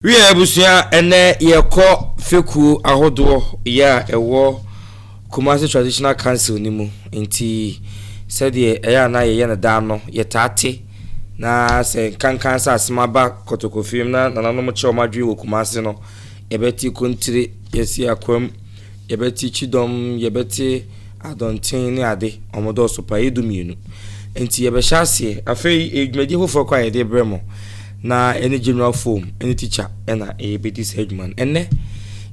Wiɛ abusua ɛnɛ yɛkɔ fekuo ahodoɔ yɛ a ɛwɔ Kumasi Traditional Council no mu nti sɛdeɛ ɛyɛ a na yɛyɛ no daa no yɛtaa te na sɛ nkankan sɛ asɛm aba Kɔtɔkɔfie mu na nananom kyerɛ wɔn adwene wɔ Kumasi no yɛbɛte Kontire, yɛsi Akwam, Yɛbɛte kyidɔm, yɛbɛte adɔnten ne ade, wɔn dɔɔso paa, ɛyɛ 12. Nti yɛbɛhyɛ aseɛ. Afei ɛyɛ dwumadie foforɔ koraa a yɛde rebrɛ mo, na ɛne General Foam ne Teacher na yɛbɛdi saa adwuma no. Ɛnnɛ,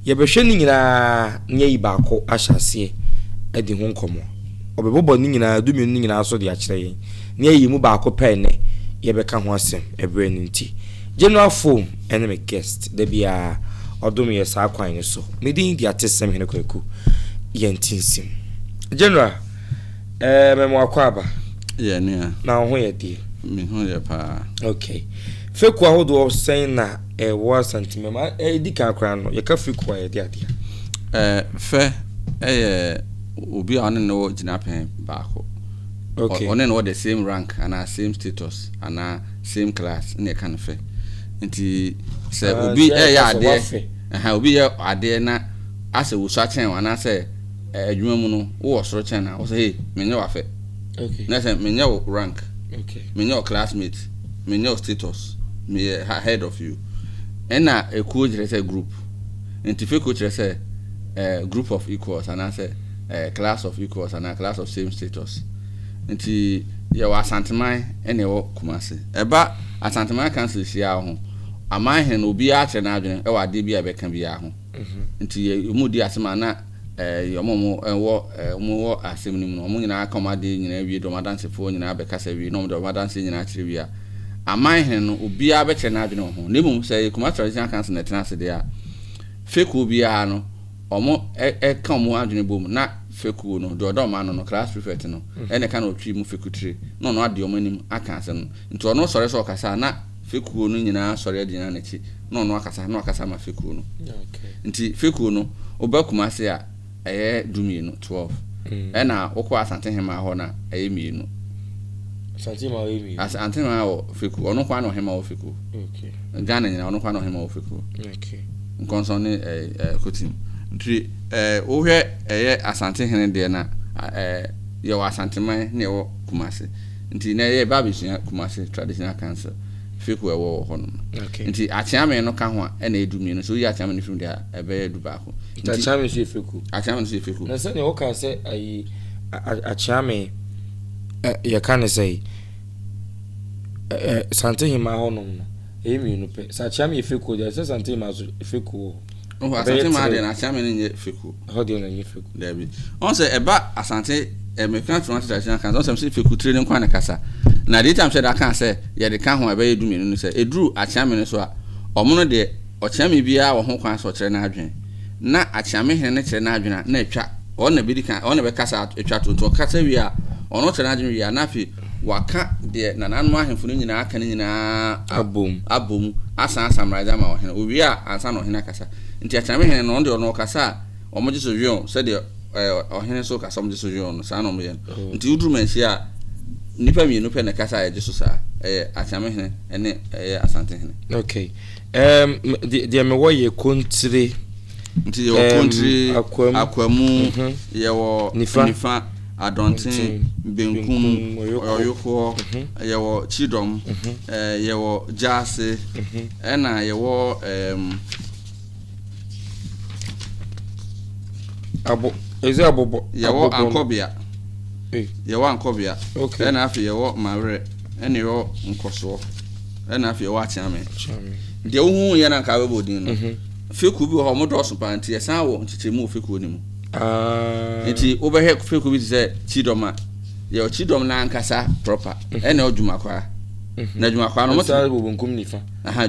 yɛbɛhwɛ ne nyinaa na yɛayi baako ahyɛ aseɛ adi ho nkɔmmɔ. Ɔbɛbobɔ ne nyinaa, 12 no nyinaa so de akyerɛ yɛn, na yɛayi mu baako pɛ ɛnnɛ yɛbɛka ho asɛm ɛberɛ no nti. General Foam ne me guest da biara ɔdom yɛ saa kwan no so. Me din de Atesɛm Hene Kwaku Yɛntinsim. General, eh, me mo akɔ aba. Yɛ nua. Na wo ho yɛ deɛ? Me ho yɛ paa. Okay. Fekuo ahodoɔ sɛn na ɛwɔ Asanteman mu? Ɛdi kan koraa no, yɛka fekuo a yɛde adeɛ a. Eh, fɛ ɛyɛ obi a ɔne no wɔ gyinapɛn baako. Okay. Ɔne no wɔ the same rank anaa same status anaa same class na yɛka no fɛ. Nti sɛ Ah, obi nti ɛyɛ ɛyɛ ka sɛ adeɛ wafɛ. ɛha obi yɛ adeɛ na asɛ wosua kyɛn wo anaasɛ adwuma mu no wowɔ soro kyɛn na wosɛ hey menyɛ wafɛ. Okay. Na sɛ menyɛ wo rank, Okay. menyɛ wo classmate, menyɛ wo status, meyɛ ahead of you. Ɛna ekuo kyerɛ sɛ group. Nti fekuo kyerɛ sɛ eh, group of equals anaasɛ eh, class of equals anaa class of same status. Nti yɛwɔ Asanteman ɛna ɛwɔ Kumasi. Ɛba Asanteman council hyia ho, aman hene no obiara kyerɛ n'adwene ɛwɔ adeɛ bi a ɛbɛka biara ho. Nti yɛ wɔn di asɛm a na ɛɛ wɔn a wɔn ɛwɔ ɛɛ wɔn wɔ asɛm no mu no wɔn nyinaa ka wɔn adeɛ nyinaa wie de wɔn adansefoɔ nyinaa bɛkasa wie na wɔn de wɔn adanseɛ nyinaa kyerɛ wie a, aman hene no obiara bɛkyerɛ n'adwene wɔ ho. Na mmom sɛ ɛyɛ Kumasi Traditional Council na ɛtena ase deɛ a, fekuo biara no wɔn ka wɔn adwene bom na fekuo no, deɛ ɔda wɔn ano no, class prefect no, ɛna ɛka na ɔtwi mu fekutire na ɔno adi wɔn anim aka asɛm no. Nti ɔno sɔre sɛ ɔkasa a, na fekuo no nyinaa sɔre agyina n'akyi na ɔno akasa, na wakasa ama fekuo no. Nti fekuo no, woba Kumasi a, ɛyɛ 12, 12. Ɛna wokɔ Asantehemaa hɔ no a, ɛyɛ mmienu. Asantehemaa yɛ mmienu. Asantehemaa wɔ fekuo, ɔno nko ara na ɔhemaa wɔ fekuo. Okay. Ghana nyinaa ɔno nko ara na ɔhemaa wɔ fekuo. Okay. Nkɔnsɔn ne ɛɛ ɛɛ Kotim. Nti ɛɛ wohwɛ ɛyɛ Asantehene deɛ no a, ɛɛ yɛwɔ Asanteman na yɛwɔ Kumasi. Nti na yɛba abɛsua Kumasi Traditional Council fekuo a ɛwɔ wɔ hɔnom no. Okay. Nti Akyeame no ka ho a ɛna ɛyɛ 12. Sɛ woyi Akyeame no firi mu deɛ a, ɛbɛyɛ 11. Nti Akyeame nso yɛ fekuo? Akyeame nso yɛ fekuo. Na sɛdeɛ wokaa sɛ ayi Akyeame ɛ yɛka ne sɛ ɛ Santehemaa hɔnom no ɛyɛ mmienu pɛ. Sɛ Akyeame yɛ fekuo deɛ sɛ Santehemaa nso fekuo wɔ hɔ. Oho, Asantehemaa deɛ na Akyeame no nyɛ fekuo. Ɛhɔ deɛ na ɛnyɛ fekuo. Daabi. Ɔn sɛ ɛba Asante ɛ meka Kumasi Traditional Council, ɔn sɛ mese fekutire no nko ara na ɛkasa. Na deɛ nti a mehyɛ da kaa sɛ yɛde ka ho a ɛbɛyɛ 12 no sɛ ɛduru Akyeame no so a, ɔmo no deɛ Ɔkyeame biara wɔ ho kwan sɛ ɔkyerɛ n'adwene. Na Akyeame hene no kyerɛ n'adwene a, na atwa. Ɔno na bɛdi kan, ɔno na bɛkasa atwa to. Nti ɔkasa wie a, ɔno kyerɛ n'adwene wie a, na afei waka deɛ nananom ahemfo no nyinaa aka no nyinaa abom, abom asan asamraidze ama ɔhene. Owie a, ansa na ɔhene akasa. Nti Akyeame hene no, ɔno deɛ ɔno ɔkasa a, wɔgye so weon sɛdeɛ ɛɛ ɔhene nso kasa wɔgye so weon no, saa na wɔyɛ no. Nti woduru Manhyia a, nnipa mmienu pɛ na ɛkasa a yɛgye so saa. Ɛyɛ Akyeame hene ne ɛyɛ Asante hene. Okay. Um, deɛ mewɔ yɛ kontire. Nti yɛwɔ kontire, akwamu, mhm. yɛwɔ nifa, nifa adɔnten, benkum, ɔyokoɔ, mhm. yɛwɔ kyidɔm, mhm. eh, yɛwɔ gyaase, ɛna yɛwɔ um, abo ɛsɛ abobɔ yɛwɔ ankɔbea yɛwɔ ankɔbea ɛna afei yɛwɔ mawerɛ ɛna yɛwɔ nkɔsoɔ ɛna afei ɛwɔ akyeame deɛ wohu yɛ na nka bɛbɔ din no mhm. fekuo bi wɔ hɔ ɔmo dɔɔso paa nti yɛsan wɔ nkyekyɛmu wɔ fekuo no mu ah. nti wobɛhwɛ fekuo bi te sɛ kyidɔm a yɛwɔ kyidɔm no ankasa proper mhm. ɛna ɛwɔ dwumakwaa mhm. na dwumakwaa no ɔmo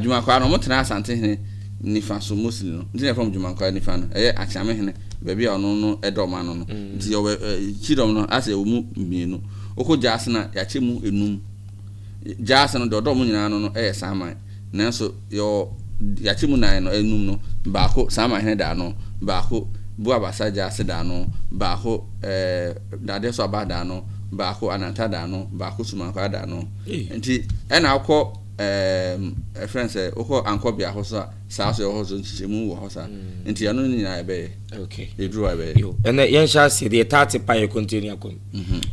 dwumakwaa no ɔmo tena asante hene nifa so mostly no nti na yɛfrɛ mo dwumakwaa nifa no ɛyɛ akyeame hene baabi a ɔno no ɛdɔ ɔmo ano no mm. nti yɛwɔ kyidɔm no asɛ ɛwɔ mu mmienu wokɔ gyaase no a yɛakyɛ mu enum Gyaase no, deɛ ɔdɔ wɔn nyinaa ano no yɛ Saman. Nanso yɛwɔ yɛakyɛ mu nan no, enum no, baako Saman hene da ano, baako Buabasa gyaase da ano, baako ɛɛ Dadeɛ so aba da ano, baako Ananta da ano, baako Sumankwaa da ano. Nti ɛna wokɔ. Ɛɛm, ɛfrɛ no sɛ wokɔ Ankɔbea hɔ so a, saa so ɛwɔ hɔ so nkyekyɛmu wɔ hɔ saa. Nti ɛno ne nyinaa yɛbɛyɛ. Okay. Yɛduru hɔ a yɛbɛyɛ. Yo, ɛnɛ yɛnhyɛ aseɛ deɛ yɛtaa te pa yɛ kontiri ne akɔm.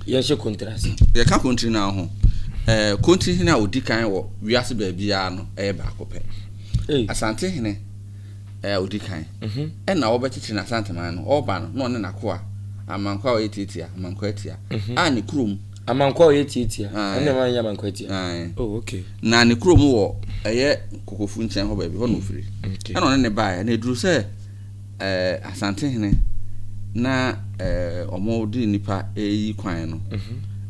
Yɛnhyɛ kontiri ase. Yɛka kontiri no ho. Ɛɛ, kontiri hene a ɔdi kan wɔ wiase baabiara no ɛyɛ baako pɛ. Ei. Asante hene a ɔdi kan ɛna wɔbɛkyekyere n'Asanteman no, ɔreba no na ɔne n'akoa Amankwa a ɔyɛ tiatia, Amankwa Atia, a ne kurom. Amankwa a ɔyɛ tiatia, Ae. ɛna ɛma no yɛ Amankwa Atia. Ae. Oh, okay. Na ne kurom wɔ ɛyɛ Kokofu nkyɛn hɔ baabi, hɔ na ɔfiri. Okay. Ɛna ɔne ne baeɛ, na ɛduru sɛ ɛɛ Asantehene na ɛɛ wɔde nnipa reyi kwan no,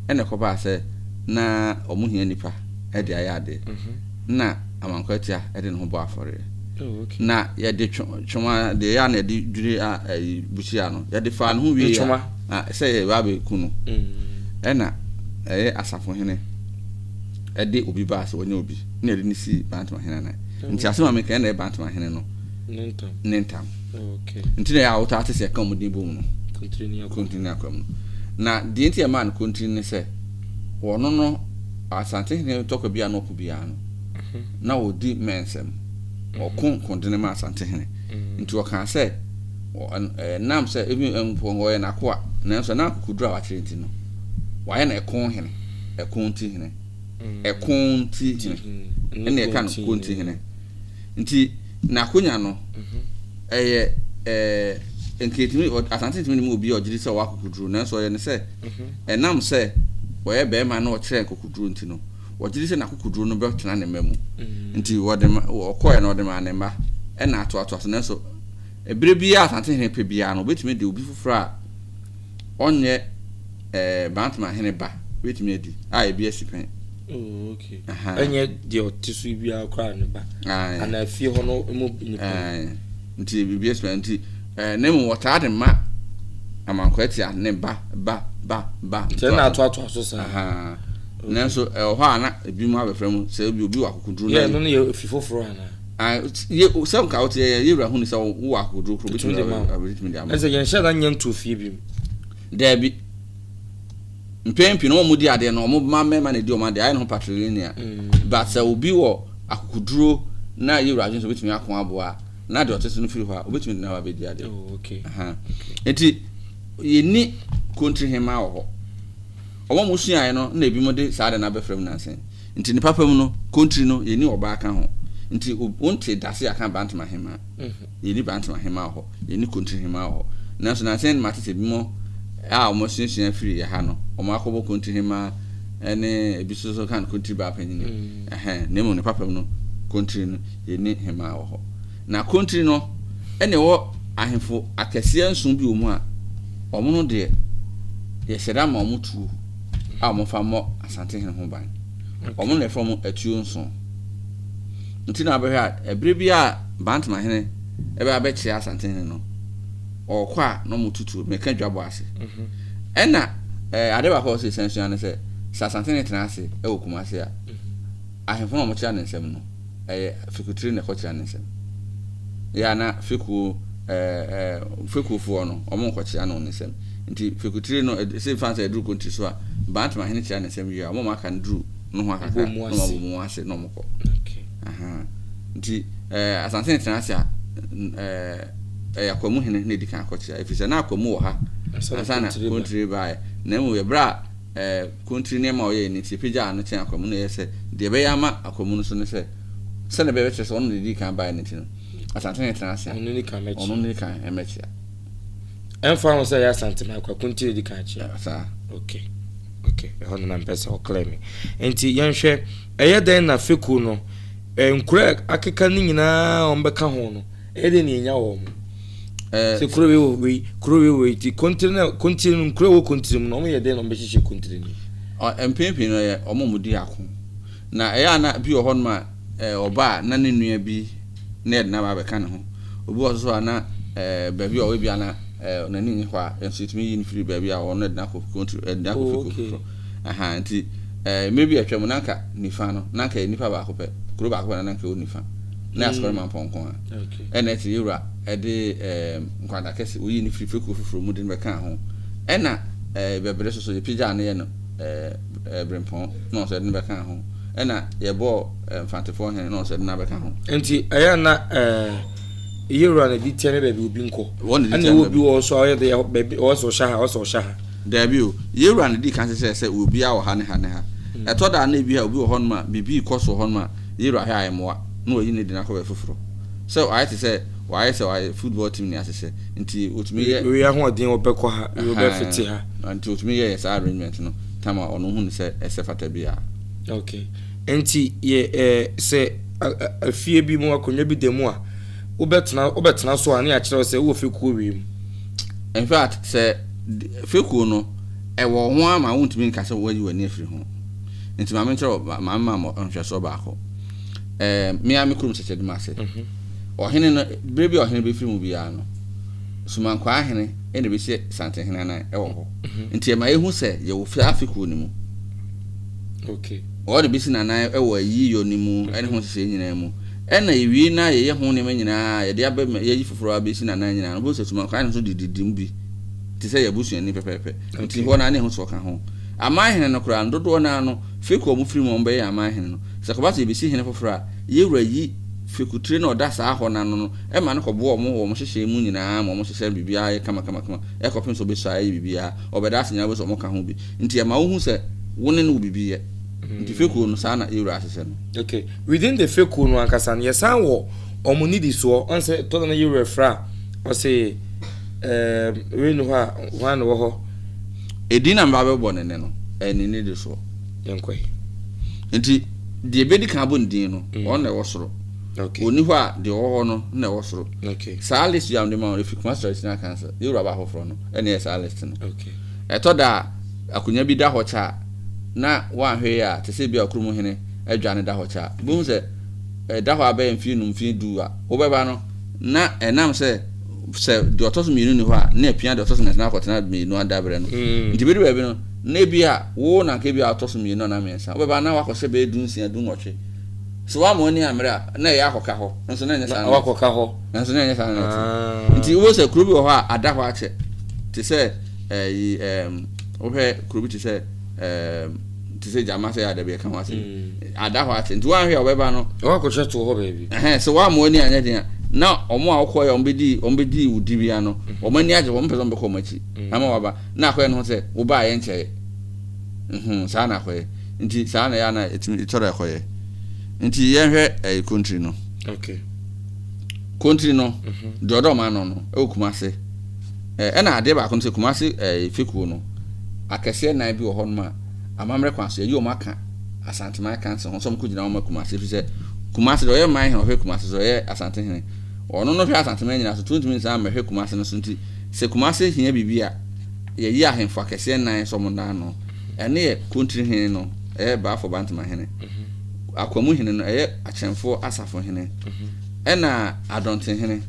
ɛna ɛkɔbaa sɛ na wɔhia nnipa de ayɛ adeɛ. Na Amankwa Atia de ne ho bɔɔ afɔreɛ. Oh, okay. Na yɛde twoma deɛ ɛyɛ a na yɛde dwiri a ɛyi bukyia no, yɛde faa ne ho wie a, Ntwoma. a, sɛ yɛba abɛku no. Ɛna ɛyɛ asafohene ɛde obi baa sɛ ɔnyɛ obi na yɛde no sii Bantamahene anan. Nti asɛm a meka ɛna ɛyɛ Bantamahene no Ne ntam. ne ntam. Oh, okay. Nti na ɛyɛ a wotaa te sɛ yɛka wɔn din bom no. Kontiri ne akwa. Kontiri ne akwa mu no. Na deɛ nti a ɛmaa no kontiri ne sɛ ɔno no Asantehene tɔkwa bi a na ɔko biara no na ɔdi mmɛnsɛm. Ɔko nkodene ma Asantehene. Nti ɔkaa sɛ ɛnam sɛ ebi mpo ɔyɛ n'akoa nanso ɛnam akokoduru a wakyerɛ nti no wayɛ no ɛko hene, ɛko nti hene, ɛko nti hene, ɛna ɛka no ko nti hene. Nti n'akonya no ɛyɛ ɛɛ nka etumi Asante ntumi ne mu obi a ɔgye di sɛ ɔwɔ akokoduru nanso ɔyɛ no sɛ ɛnam sɛ ɔyɛ bɛrima na ɔkyerɛ nkokoduru nti no ɔgye di sɛ n'akokoduru no bɛtena ne mma mu. Nti wɔde ma ɔkɔɛ no ɔde maa ne mma ɛna atoatoa so nanso ɛberɛ biara Asantehene pɛ biara no ɔbɛtumi de obi foforɔ a ɔnyɛ ɛɛ Bantamahene ba bɛtumi adi a ebi asi pɛn. Oh, okay. Aha. Ɛnyɛ deɛ ɔte so biara koraa ne ba. Ae. Anaa fie hɔ no mu nipa. Ae. Nti biribi asi pɛn nti ɛɛ na mmom wɔtaa de ma Amankwa Atia ne ba ba ba ba. Nti ɛna atoatoa so saa. Aha. Nanso ɛwɔ hɔ a na ebinom abɛfra mu sɛ obi obi wɔ akokoduro na Yɛ ɛno no yɛ fi foforɔ anaa? Ah, yɛ sɛ nka wote yɛ yɛ wura hu ne sɛ wowɔ akokoduro koro Ɛtumi de ma wo. obetumi de ama. Ɛsɛ yɛnhyɛ da nyɛ nto fie bi mu. Daabi. Mpɛn pii no wɔn di adeɛ no wɔn mma mmarima na edi wɔn adeɛ ayɛ ne ho patrilineal. But sɛ obi wɔ akokoduro na yɛ wura adwene sɛ obetumi ako aboa a, na deɛ ɔte so no firi hɔ a obetumi de n'aba abɛdi adeɛ. Oh, okay. Aha. Nti yɛnni kontiri hemmaa wɔ hɔ. Wɔn a wɔsuaeɛ no na ebinom de saa ade no abɛfra mu nansa yi. Nti ne papa mu no, kontiri no, yɛnni ɔbaa ka ho. Nti wonte dase aka Bantama hemmaa. Yɛnni Bantama hemmaa wɔ hɔ. Yɛnni kontiri hemmaa wɔ hɔ. Nanso nansa yi no mate sɛ ebinom a wɔasuasua afiri yɛ ha no, wɔakɔbɔ kontiri hemmaa ne ebi nso so ka no kontiri baa panyini. Ɛhɛn, na mmom ne papa mu no, kontiri no, yɛnni hemmaa wɔ hɔ. Na kontiri no, ɛna ɛwɔ ahemfo akɛseɛ nson bi wɔ mu a, wɔn no deɛ, yɛhyɛ da ma wɔn tuo a wɔfa mmɔ Asantehene ho ban. Wɔn na yɛfrɛ wɔn atuo nson. Nti na abɛhwɛ a, ɛberɛ bi a Bantamahene ɛbɛ abɛkyea Asantehene no, ɔrekɔ a na wɔn tutuo, meka dwabɔ ase. Ɛna ɛɛ ade baako a wɔsɛ san sua ne sɛ, sɛ Asantehene tena ase ɛwɔ Kumase a, ahemfo no a wɔkyea ne nsam no, ɛyɛ fikutiri na ɛkɔkyea ne nsam. Yɛ a na fekuo ɛɛ ɛɛ fekuofoɔ no, wɔn nkɔkyea no ne nsam. Nti fikutiri no, sɛ fa sɛ ɛduru kontiri so a, Bantama hene kyea ne nsam wie a, wɔn a aka no duru no ho akakra na wɔn abɔ mu ase na wɔn kɔ. Aha. Nti ɛɛ Asantehene tena ase a, ɛɛ ɛyɛ Akwamu hene na edi kan akɔkyea, ɛfiri sɛ na Akwamu wɔ ha ansa na kontiri baeɛ. Na mmom yɛ berɛ a ɛɛ kontiri nneɛma a ɔyɛɛ no nti yɛpagyaa no kyɛn Akwamu na ɛyɛ sɛ deɛ ɛbɛyɛ ama Akwamu no so ne sɛ sɛdeɛ ɛbɛyɛ bɛkyerɛ sɛ ɔno na ɛdii kan baeɛ no nti no, Asantehene tena ase a, Ɔno ne kan mɛkyea. ɔno ne kan mmɛkyea. Ɛmfa ho sɛ ɛyɛ Asantehene Akwaku nti na ɛdi kan kyea. Saa. Okay. Okay. Ɛhɔ no na mpɛ sɛ ɔclear me. Nti yɛnhwɛ ɛyɛ dɛn na fekuo no nkuro a akeka no nyinaa a wɔbɛka ho no ɛyɛ dɛn na yɛnya wɔn? Sɛ kuro wei wɔ wei, kuro wei wɔ wei nti kontiri no kontiri no nkuro a ɛwɔ kontiri mu no wɔyɛ dɛn na wɔbɛhyehyɛ kontiri no? Mpɛn pii no ɛyɛ wɔn a wɔdi ako. Na ɛyɛ a na bi wɔ hɔnom a ɔba a na ne nua bi na yɛde no aba abɛka ne ho. Obi wɔ hɔ nso a na baabi a ɔwɔ bi a na n'ani nnye hɔ a, nso yɛtumi yi no firi baabi a ɔwɔ no de no akɔ kontiri de no akɔ Oh, fekuo okay. foforɔ. Aha, nti mmerɛ bi a atwa mu na anka nifa no, na anka yɛ nipa baako pɛ, kuro baako pɛ na na anka ɛwɔ nifa. Na yɛ asɔre ma mpɔnkɔ a. Okay. Ɛna akyire yɛwura de nkwanta kɛse, wɔyii no firi fekuo foforɔ mu de no bɛkaa ho. Ɛna bɛbere so so yɛpagyaa no yɛ no berempɔn na ɔno nso yɛde no bɛkaa ho. Ɛna yɛbɔɔ Mfantefoɔ hene na ɔno nso yɛde no abɛka ho. Nti ɛyɛ a na yɛwura na ɛde tia ne baabi obi nkɔ. Ɛna ɛwɔ obi wɔ so a ɔyɛ de baabi ɔwɔ sɛ ɔhyɛ ha ɔwɔ sɛ ɔhyɛ ha. Daabi o, yɛwura na di kan hyehyɛ sɛ obiara wɔ ha ne ha ne ha. Ɛtɔ da a na ebi a obi wɔ hɔnom a biribi rekɔ so wɔ hɔnom a yɛwura hwɛ a ɛmmoa na wayi ne de no akɔ baabi foforɔ. Sɛ ayɛ te sɛ wɔayɛ sɛ wɔayɛ football team ne ahyehyɛ nti wɔtumi yɛ. Wei ahoɔden wɔbɛkɔ ha, wei wɔbɛfete ha. Nti wɔtumi yɛ saa arrangement no time a ɔno hu no sɛ ɛsɛ fata biara. Okay. Nti yɛ ɛɛ sɛ afie bi mu akonnwa bi da mu a wobɛtena wobɛtena so a ne yɛakyerɛ wo sɛ wowɔ fekuo wei mu. In fact sɛ fekuo no ɛwɔ ho ara ma wontumi nka sɛ woayi w'ani afiri ho. Nti ma menkyerɛ wo ma mema mo nhwɛsoɔ baako. Ɛɛ me ara me kurom Sɛkyɛdum ase. Ɔhene no berɛ bi a ɔhene bɛfiri mu biara no Sumankwaa hene na ɛbɛsi Santehene anan ɛwɔ hɔ. Nti ɛma yɛhu sɛ yɛwɔ saa fekuo no mu. Okay. Ɔde besi n'anan wɔ ayiyɔ no mu ne ho nhyehyɛe nyinaa mu. Ɛna ewie na yɛyɛ ho nneɛma nyinaa a yɛde aba mu, yɛayi foforɔ abesi n'anan nyinaa no, wobɛhu sɛ sumankwaa no nso de didi mu bi te sɛ yɛn abusuani pɛpɛɛpɛ. Nti hɔ no ara na yɛhu sɛ ɔka ho. Aman hene no koraa no, dodoɔ no ara no, fekuo a wɔfiri mu a wɔbɛyɛ aman hene no, sɛ ɛkɔba sɛ yɛbɛsi hene foforɔ a, yɛn wura yi fekutire no a ɔda saa hɔ no ano no ma no kɔboa wɔn wɔ wɔn nhyehyɛe mu nyinaa ma wɔhyehyɛ biribiara yɛ kamakamakama kɔpem sɛ wɔbɛsua ayɛ biribiara. Ɔbɛda ase nyinaa wobɛhu sɛ wɔka ho bi. Nti ɛma wohu sɛ wo ne no wɔ biribi yɛ. Nti fekuo no saa na yɛwura ahyehyɛ no. Okay. Within the fekuo no ankasa no yɛsan wɔ wɔn nnidisoɔ. Ɔn sɛ tɔ da no yɛwura frɛ a ɔse ɛɛm wei nni hɔ a hwan na wɔ hɔ? Edin na meba bɛbɔ no nnɛ no ɛyɛ ne nnidisoɔ. Yɛnkɔ yi. Nti deɛ ɛbɛdi kan abɔ ne din no ɔno na ɛwɔ soro. Okay. Ɔnni hɔ a deɛ ɔwɔ hɔ no na ɛwɔ soro. Okay. Saa list yi a mede ma wo no ɛfiri Kumasi Traditional Council. Yɛwura ba foforɔ no ɛna ɛyɛ saa list no. Okay. Ɛtɔ da a, akonnwa bi da hɔ kyɛ a, na woanhwɛ yie a, te sɛ ebia kurom hene adwa no da hɔ kyɛ a, wobɛhu sɛ ɛda hɔ abɛyɛ mfeɛ nnum, mfeɛ du a, wobɛba no, na ɛnam sɛ sɛ deɛ ɔtɔ so mmienu nni hɔ a, na apia deɛ ɔtɔ so mmiɛnsa no akɔtena mmienu adaberɛ no. Nti bɛdu baabi no, na ebia wo na anka ebia wotɔ so mmienu anaa mmiɛnsa, wobɛba na woakɔhyɛ bɛyɛ dunsia, dunwɔtwe. Sɛ woamma w'ani ammere a, na ɛyɛ akɔka hɔ, nso na ɛnyɛ saa na ɛte. Wakɔka hɔ. Nanso na ɛnyɛ saa na ɛte. Nti wobɛhu sɛ kuro bi wɔ hɔ a, ada hɔ akyɛ. Te sɛ ɛyi ɛɛm wohwɛ kuro bi te sɛ ɛɛm te sɛ gyama sɛ ada bi ɛka ho asɛm mm. ada hɔ akyɛ nti woanhwɛ a wɔbɛba no. Wɔakɔhwɛ to hɔ baabi. Ɛhɛn sɛ woamma w'ani anyɛ den a na wɔn a wokɔɛ wɔn bɛdi wɔn bɛdi wo dibea no mm. wɔn ani agye wɔn mpɛ sɛ wɔn bɛkɔ wɔn akyi mm. ama waba na akɔyɛ no ho sɛ wobaa yɛ nkyɛe mhm saa na akɔyɛ nti saa na ɛyɛ ana ɛtumi ɛtɔrɔ ɛkɔyɛ nti yɛnhwɛ ɛyɛ kontiri no. Okay. Kontiri no mhm. deɛ ɔdɔ ɔman no no ɛwɔ Kumase. Ɛna adeɛ baako no sɛ Kumasi fekuo no, akɛseɛ nan bi wɔ hɔnom a amammerɛ kwan so yɛyi wɔn aka Asanteman Council ho sɛ wɔn kɔgyina wɔn ma Kumasi ɛfiri sɛ Kumasi deɛ ɔyɛ man hene ɔhwɛ Kumasi so ɔyɛ Asante hene ɔno no hwɛ Asanteman nyinaa so tuntumi nsan mmɛhwɛ Kumasi no so nti sɛ Kumasi hia biribi a yɛyi ahemfo akɛseɛ nan sɛ wɔn nna ano ɛne yɛ Kontiri hene no ɛyɛ Baafo Bantama hene Akwamu hene no ɛyɛ Akyɛnfoɔ asafo hene ɛna Adɔnten hene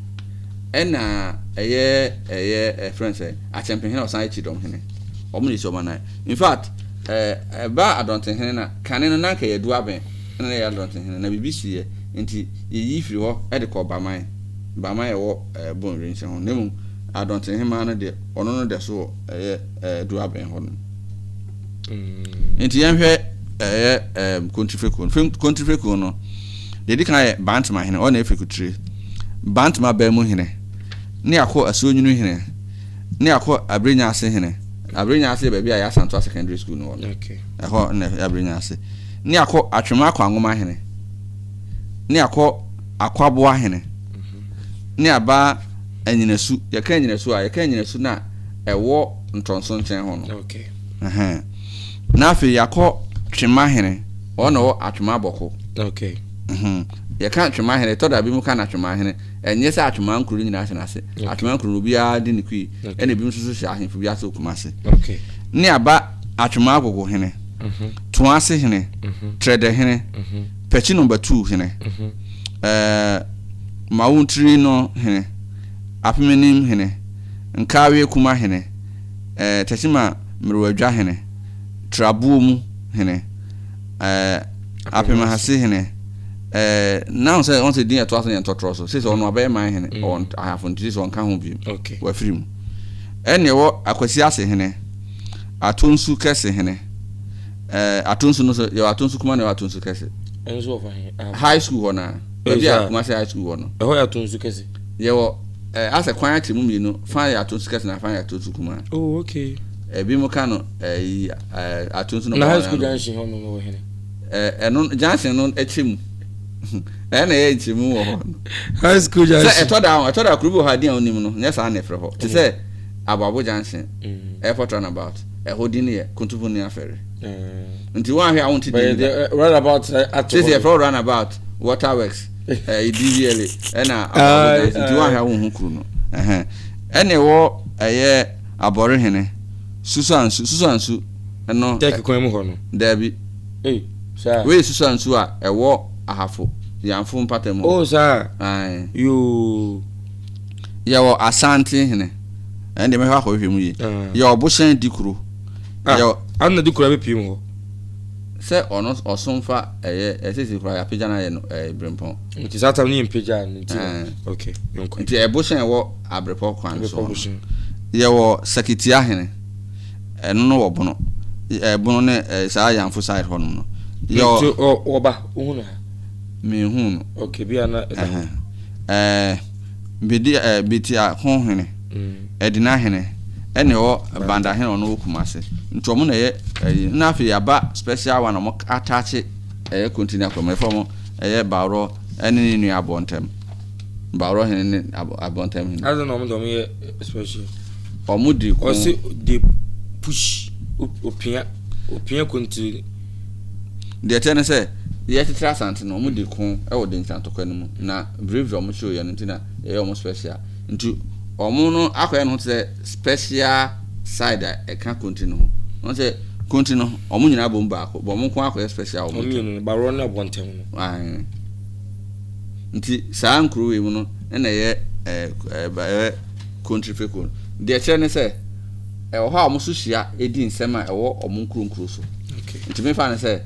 Ɛna ɛyɛ ɛyɛ ɛfrɛ no sɛ akyɛmpehene a ɔsan yɛ kyidɔmhene. Wɔn na esi wɔn anan. In fact, ɛɛ ɛba adɔntenhene na kane no na anka yɛ Aduaben ɛna na ɛyɛ adɔntenhene na biribi siiɛ nti yɛyi firi hɔ ɛde kɔɔ Baman. Baman ɛwɔ ɛɛ Bonwire nkyɛn hɔ. Na mmom adɔntenhemaa no deɛ ɔno no da so wɔ ɛyɛ ɛɛ Aduaben hɔ nom. Nti yɛnhwɛ ɛyɛ ɛɛm Kontrifekuo no. Kontrifekuo no deɛ ɛdi kan yɛ Bantama hene, ɔno na ɛyɛ Fekutire. Bantama baa mu hene, ne akɔ Asuonwunu hene, ne akɔ Abirenyaase hene. Abirenyaase yɛ baabi a yɛ Asantoa Secondary School no wɔ no. Ɛhɔ na ɛyɛ Abirenyaase. Ne akɔ Atwema Akwanwoma hene, ne akɔ Akwaboa hene, ne aba Anyinasu. Yɛka Anyinasu a, yɛka Anyinasu no a ɛwɔ Ntɔnso nkyɛn hɔ no. Ɛhɛn. Na afei yɛakɔ Twema hene, ɔno na ɔwɔ Atwema Abɔko. Okay. Mhm. Yɛka Atwema hene, ɛtɔ da bi mu ka no Atwema hene. Ɛnyɛ sɛ Atwema nkuro no nyinaa hyɛ n'ase. Atwema nkuro no obiara di ne kui. Ɛna ebinom nso so hyɛ ahemfo bi ase wɔ Kumasi. Okay. Ne aba Atwema Agogo hene, mhm. Toase hene, mhm. Trɛdɛ hene, mhm. Pɛkyi nɔmba tuu hene, ɛɛ Mawuntiri no hene, Apemenim hene, Nkaawie Kuma hene, ɛɛ Tɛkyima Mmerewadwa hene, Trabuo mu hene, ɛɛ Apemahase hene, ɛɛ na sɛ wɔn sɛ din ɛtoa so yɛ ntɔtorɔ so sɛ sɛ ɔno abɛyɛ man hene mm. ɔwɔ ahafo nti sɛ ɔnka ho bio wafiri mu ɛne ɛwɔ Akwasi ase hene, Atonsu kɛse hene, Ɛɛ Atonsu no so yɛwɔ Atonsu kuma na yɛwɔ Atonsu kɛse. Ɛno nso wɔ fa he? Ah. High school hɔ naa. Baabi a Kumasi high school wɔ no. Ɛhɔ yɛ Atonsu kɛse. Yɛwɔ ɛɛ asɛ kwan akyɛ mu mmienu fa yɛ Atonsu kɛse na fa yɛ Atonsu kuma. Oh okay. Ebi mo ka no ɛyi ɛɛ Atonsu no. Na high school junction hɔ no wɔ hene. Ɛɛ ɛno junction no ɛkyɛ mu. Ɛna ɛyɛ nkyɛmu wɔ hɔ. High school junction. Sɛ ɛtɔ da ɛtɔ da kuro bi wɔ hɔ a din a onim no nyɛ saa na ɛfrɛ hɔ. Te sɛ Aboabo junction, airport roundabout, ɛhɔ din no yɛ Kontoboni Afɛre. Nti wɔn ahwɛ a wɔn ti din da. Roundabout ato hɔ. Sisi ɛfrɛ roundabout, waterworks, ɛɛ DVLA ɛna Aboabo junction. Nti wɔn ahwɛ a wɔn ho kuro no. Ɛna ɛwɔ ɛyɛ Abɔrehene, Susuansu, Susuansu ɛno. Tɛki kwan mu hɔ no. Daabi. Ei, saa. Wei yɛ Susuansu a ɛwɔ Ahafo, Yanfo mpata mu. Oh, saa. Ae. Yoo. Yɛwɔ Asante hene. Ɛn deɛ mɛhwɛ akɔhwehwɛ mu yie. Ah. Yɛwɔ Bohyɛn Dikuro. Ah, Yɛwɔ. Ana Dikuro abɛpie mu hɔ. Sɛ ɔno ɔsom fa ɛyɛ ɛsɛsɛ koraa yɛapagya no ayɛ no ɛyɛ Brempɔn. Nti saa tam no yɛ mpagya no nti. Ɛɛ. Okay, yɛnkɔ. Nti ɛbohyɛn ɛwɔ Abrepɔ kwan so. Abrepɔ Bohyɛn. Yɛwɔ Sakitia hene. Ɛno no wɔ Bono. Ɛɛ Bono ne ɛɛ saa Yanfo side hɔ nom no. Yɛwɔ. Nti ɔ ɔba wohu no ha? Menhuu no. Okay, bi a na ɛda hɔ. Ɛɛ Bedi ɛɛ Betiako hene, Ɛdina hene, ɛna ɛwɔ Banda hene ɔno wɔ Kumase. Nti wɔn na ɛyɛ ɛyi. Na afei yaba special one a wɔn ataakye ɛyɛ Kontini akɔ mu. Yɛfrɛ wɔn ɛyɛ Bawrɔ ɛne ne nua Abɔntɛm. Bawrɔ hene ne Abɔntɛm hene. Adɛn na wɔn de wɔn yɛ special? Wɔn di ko. Ɔsi de push opia opia kontiri. Deɛ ɛteɛ ne sɛ yɛkyekyere Asante no wɔn di ko wɔ Denkyira ntɔkwa no mu na bravery a wɔn show yɛ no nti na yɛyɛ wɔn special nti wɔn no akɔyɛ ne ho te sɛ special side a ɛka kontiri no ho wɔn sɛ kontiri no wɔn nyinaa bom baako bɔ wɔn nko akɔyɛ special wɔn mmienu no Bawrɔ ne Abɔntɛm no. Ae. Nti saa nkuro wei mu no na ɛyɛ ɛɛ ɛyɛ kontiri fekuo no. Deɛ ɛkyerɛ ne sɛ ɛwɔ hɔ a wɔn nso hyia di nsɛm a ɛwɔ wɔn nkuro nkuro so. Nti mefa no sɛ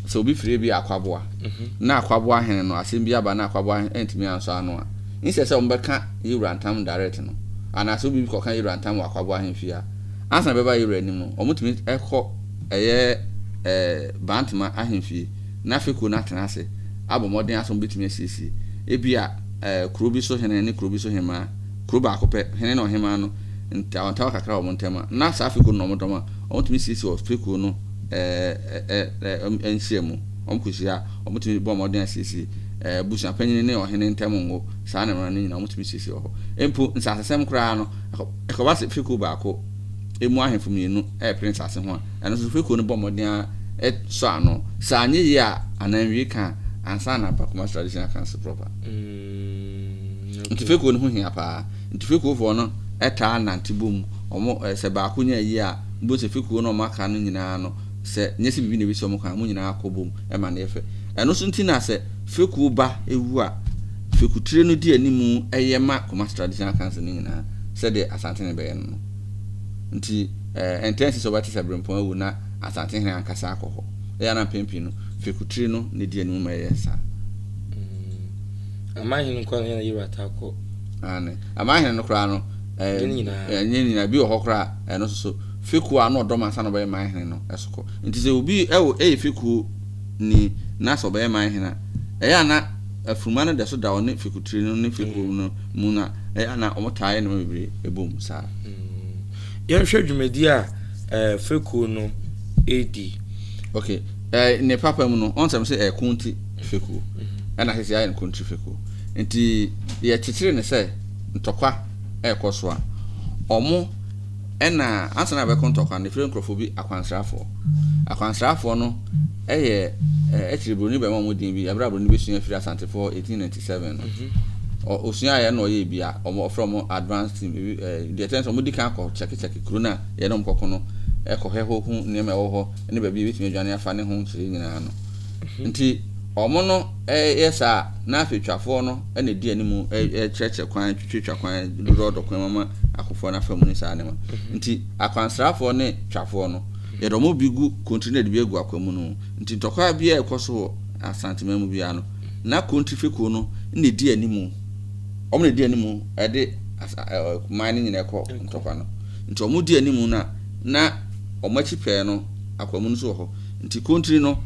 sɛ obi firi bi akwaboa mhm. na akwaboa hene no asɛm bi aba na akwaboa hene ntumi ansɔ ano a nsɛ sɛ wɔbɛka yɛwura ntam direct no anaasɛ obi kɔka yɛwura ntam wɔ akwaboa hene fie a ansa na bɛba yɛwura anim no wɔtumi kɔ ɛyɛ ɛɛ bantama ahemfie na afei kuro no atena ase abɔ mmɔden asɛ wɔbɛtumi asiesie. Ebia eh, kuro bi so hene ne kuro bi so hemmaa, kuro baako pɛ, hene ne ɔhemmaa no ntawantawa kakra wɔ wɔn ntam a, na saa fekuo no na wɔdɔm a, wɔtumi siesie wɔ fekuo no eh, eh, eh, eh, nhyiamu. Wɔkɔhyia a, wɔtumi bɔ mmɔden asiesie eh, abusuapanyin ne ɔhene ntam ngo, saa nneɛma no nyinaa wɔtumi siesie wɔ hɔ. Mpo nsasesɛm koraa no, ɛkɔba sɛ fekuo baako emu ahemfo mmienu repere nsase ho a, ɛno nso fekuo no bɔ mmɔden ara sɔ ano. Sɛ anyɛ yie a, anaa nwie ka a, ansa na aba Kumasi Traditional Council proper. Mm, Nti fekuo no ho hia paa. Nti fekuofoɔ no taa nante bom. Wɔn, eh, sɛ baako nya ayie a, wobɛhu sɛ fekuo no a wɔaka no nyinaa no, sɛ nyɛ sɛ biribi na ɛbɛsi wɔn kwan a, wɔn nyinaa kɔ bom ma no yɛ fɛ. Ɛno nso nti na sɛ fekuo ba wu a, fekutire no di anim yɛ ma Kumasi Traditional Council no nyinaa sɛdeɛ Asantehene bɛyɛ no no. Nti ɛntaa nsi sɛ wobɛte sɛ Berempɔn awu na Asantehene ankasa akɔ hɔ. Ɛyɛ a na mpɛn pii no, fekutire no na ɛdi anim ma ɛyɛ saa. Mm. Amanhene nko ara na yɛwura taa kɔ. Aane. Amanhene no koraa no, ɛnyɛ ne nyinaa. Ɛnyɛ ne nyinaa. Bi wɔ hɔ koraa a, ɛno nso so, fekuo a na ɔdɔm ansa na ɔbɛyɛ manhene no so kɔ. Nti sɛ obi ɛwɔ ɛyɛ fekuo ni na sɛ ɔbɛyɛ manhene a, ɛyɛ a na afuruma no da so da ɔne fekutire no ne fekuo no mu na ɛyɛ a na wɔtaa yɛ nneɛma bebree bom saa. Yɛnhwɛ dwumadi a eh, fekuo no redi. Ok, eh, ne papa mu no, ɔn sɛ sɛ ɛyɛ konti fekuo, ɛna sɛ sɛ ayɛ no konti fekuo. Nti yɛkyekyere no sɛ ntɔkwa ɛrekɔ so a, ɔmo Ɛna ansa na bɛkɔ ntɔkwa no, yɛfrɛ nkurɔfoɔ bi akwansrafoɔ. Akwansrafoɔ no yɛ akyiri buroni bɛma wɔn din bi, ɛberɛ a buroni bɛsua firi Asantefoɔ 1897 no. Ɔsuaeɛ na ɔyɛɛ bi a, wɔfrɛ wɔn advance team. Ebi deɛ ɛkyerɛ sɛ wɔdi kan kɔ kyɛkekyɛke kuro no a yɛne wɔn kɔko no, kɔhwɛ hɔ hu nneɛma ɛwɔ hɔ ne baabi a yɛbɛtumi adwane afa ne ho nkyerɛ nyinaa no. Nti wɔn no yɛ saa a, na afei twafoɔ no na ɛdi anim kyerɛkyerɛ kwan, twitwatwa kwan, dodɔɔdɔ kwan mu ama akofoɔ no afa mu ne saa nneɛma. Nti akwansrafoɔ ne twafoɔ no, yɛde wɔn bi gu kontiri na yɛde bi agu akwa mu no mu. Nti ntɔkwa biara a ɛkɔ so wɔ Asanteman mu biara no, na kontiri fekuo no na ɛdi anim. Wɔn na ɛdi anim de man no nyinaa kɔ ntɔkwa no. Nti wɔn di anim no a, na wɔn akyi pɛɛ no, akwa mu no nso wɔ hɔ. Nti kontiri no,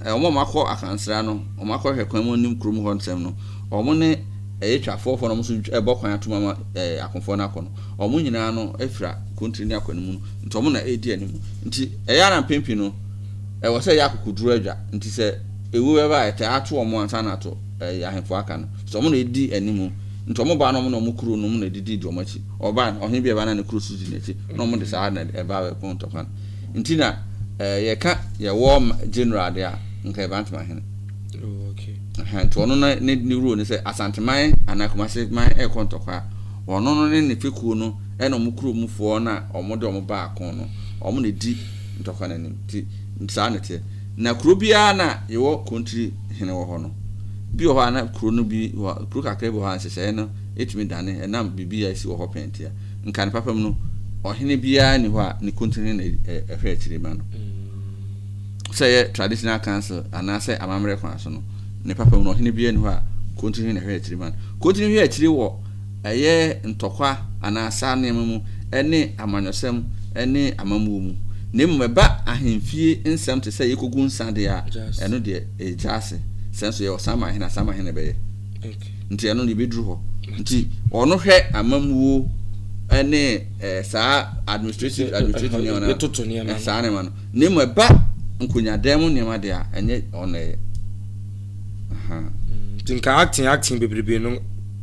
wɔn a wɔakɔ akansra no, wɔakɔhwɛ kwan mu nim kurom hɔ nsɛm no, wɔn ne ɛyɛ twafoɔfoɔ no, wɔn nso ɛbɔ kwan atom ama akofoɔ no akɔ no, wɔn nyinaa no afira kontiri ne akɔ anim no, nti wɔn na ɛredi anim. Nti ɛyɛ ara mpɛn pii no, ɛwɔ sɛ ɛyɛ akokoduro adwa. Nti sɛ ewuo bɛba a, ɛtaa ato wɔn ansa na ato ahemfo aka no. Sɛ wɔn na ɛdi anim. Nti wɔn ba no, wɔn na wɔn kuro no, wɔn na ɛdidi di wɔn akyi. Ɔba, ɔhene bi a ɛba na ne kuro so di n'akyi, na wɔn de saa na ɛba bɛko ntɔkwa no. Nti na yɛka yɛ war general deɛ a, nka yɛ Bantama hene. Oh, okay. Nti ɔno no ne ne role ne sɛ Asanteman anaa Kumasi man ɛrekɔ ntɔkwa a, ɔno no ne ne fekuo no ɛna wɔn kuro mufoɔ no a wɔn de wɔn ba ako no, wɔn na ɛdi ntɔkwa no anim. Nti saa na ɛteɛ. Na kuro biara na yɛwɔ kontiri hene wɔ hɔ no, bi wɔ hɔ a na kuro no bi wɔ kuro kakra bi wɔ hɔ a nhyehyɛeɛ no ɛtumi dane ɛnam biribi a ɛsi wɔ hɔ pɛn nti a. Nka ne papa mu no, ɔhene biara nni hɔ a ne kontini na ɛhwɛ akyiri ma no. Sɛ ɛyɛ traditional council anaasɛ amammerɛ kwan so no, ne papa mu no, ɔhene biara nni hɔ a kontini na ɛhwɛ akyiri ma no. Kontini hwɛ akyiri wɔ ɛyɛ ntɔkwa anaa saa nneɛma mu ne amanyɔsɛm ne amammuo mu. Na mmom ɛba ahemfie nsɛm te sɛ yɛkɔgu nsa deɛ a, ɛno deɛ ɛyɛ gyaase. Sɛ nso yɛwɔ Samahene a, Samahene bɛyɛ. Nti ɛno no yɛbɛduru hɔ. Nti ɔno hwɛ amammuo ne eh, saa administrative administrative nneɛma no Yɛtoto nneɛma no. saa nneɛma no. Na mmom ɛba nkonnwadan mu nneɛma deɛ a, ɛnyɛ ɔno na ɛyɛ. Aha. Nti nka acting acting bebrebe no